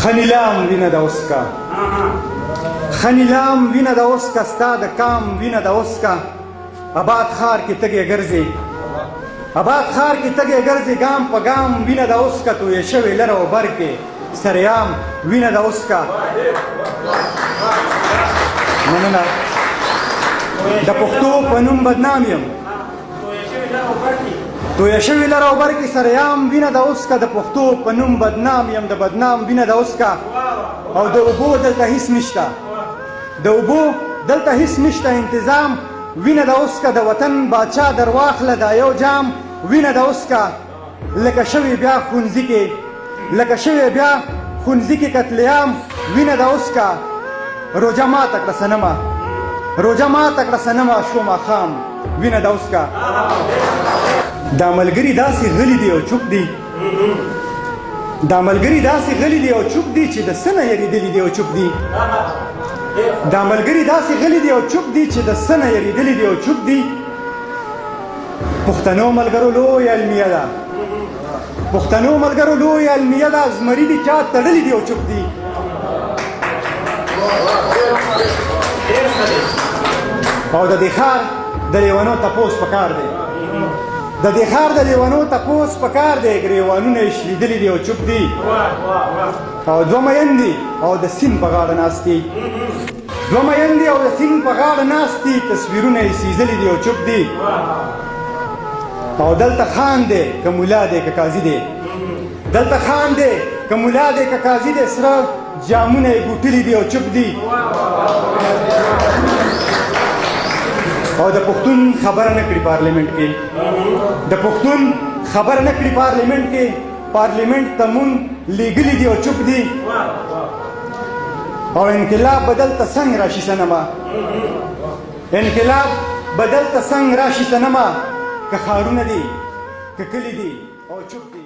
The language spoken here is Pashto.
ښه نیلام وینه د اوسکه، ښه نیلام وینه د اوسکه، ستا د کام وینه د اوسکه. اباد ښار کې تږی ګرځې، اباد ښار کې تږی ګرځې، ګام په ګام وینه د اوسکه. تویې شوې لره او بر کې سریام وینه د اوسکه. مننه. د پښتو په نوم بدنام یم، تویه شوې لره او بر کې سریام وینه د اوسکه. د پښتو په نوم بدنام یم، د بدنام وینه د اوسکه. او د اوبو دلته هیڅ نشته، د اوبو دلته هیڅ نشته انتظام وینه د اوسکه. د وطن باچا درواخله دا یو جام وینه د اوسکه. لکه شوې بیا ښونځي کې، لکه شوې بیا ښونځي کې قتل عام وینه د اوسکه. روژه ماته کړه صنمه، روژه ماته کړه صنمه، شو ماښام وینه د اوسکه. دا ملګري داسې غلي دي او چوپ دي، دا ملګري داسې غلي دي او چوپ دي چې د څه نه یریدلي دي او چوپ دي. دا ملګري داسې غلي دي او چوپ دي چې د څه نه یریدلي دي او چوپ دي. پښتنو ملګرو لویه المیه ده، پښتنو ملګرو لویه المیه ده، زمري دي چا تړلي دي او چوپ دي. او د دې ښار د لیونو تپوس پکار دی، د دې ښار د لیونو تپوس پکار دی، ګریوانونه یې شلېدلي دي او چوپ دي. او دوه مین دي او د سیند په غاړه ناست دي، دوه مین دي او د سیند په غاړه ناست دي، تصویرونه یې سیزلي دي او چوپ دي. او دلته خان دی که ملا دی که قاضي دی، دلته خان دی که ملا دی که قاضي دی، سره جامونه یې ګوټلي دي او چوپ دي. او د پښتون خبره نه کړي پارلیمنت کې، د پښتون خبره نه کړي پارلیمنت کې، پارلیمنت ته مونږ لیږلي دي او چوپ دي. او انقلاب بدل ته څنګه راشي سنما، انقلاب بدل ته څنګه راشي سنما، که ښارونه دي که کلي دي او چوپ دي.